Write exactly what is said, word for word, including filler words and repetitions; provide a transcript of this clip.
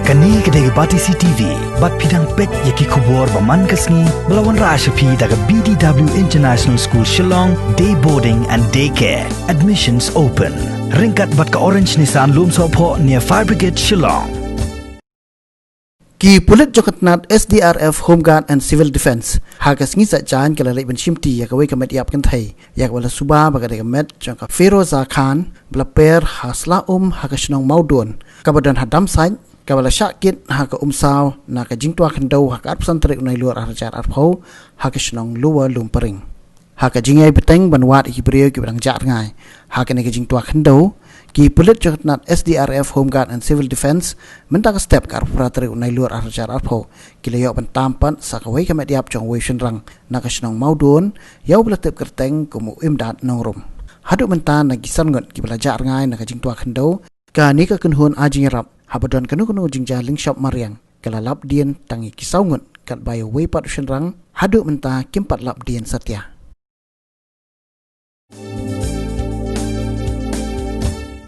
Kane ka dei ka Batesi T V, bad phi dang peit ïa ki khubor ba man ka sngi, ba la wanrah sha phi da ka B D W International School Shillong, Day Boarding and Day Care. Admissions open. Ryngkat bad ka Orange Nissan Lumsohphoh near Fire Brigade Shillong. Ki pulit jong ka tnat S D R F, Home Guard and Civil Defence ha ka sngi Saitjaiñ ka la leit ban shimti ïa kawei ka met ïap kynthei, ïa kaba la suba ba ka dei ka met jong ka Feroza Khan, ba la per ha sla um ha ka shnong Mawdon, kaba don ha Damsait, kaba la shah kit ha ka umsaw na ka jingtwa khyndew ha ka arphew san tarik u Nailur arhajar arphew ha ka shnong Lower Lumparing. Ha ka jingïai bteng ban wad ïa ki briew kiba dang jah rngai ha kane ka jingtwa khyndew, ki pulit jong ka tnat S D R F, Home Guard and Civil Defence, mynta ka step ka arphew phra tarik u Nailur arhajar arphew, ki la ïoh ban tam pat sa kawei ka met ïap jong uwei u shynrang na ka shnong Mawdon, ïa uba la tip kyrteng kum u Imdad Nongrum. Haduh mynta na ki san ngut kiba la jah rngai na ka jingtwa khyndew, kane ka kynhun ai jingïarap haba don kano kano jingjia lyngshop mariang, ka la lap dien tang ïa ki saw ngut, katba ïa uwei pat u shynrang haduh mynta kim pat lap dien satia.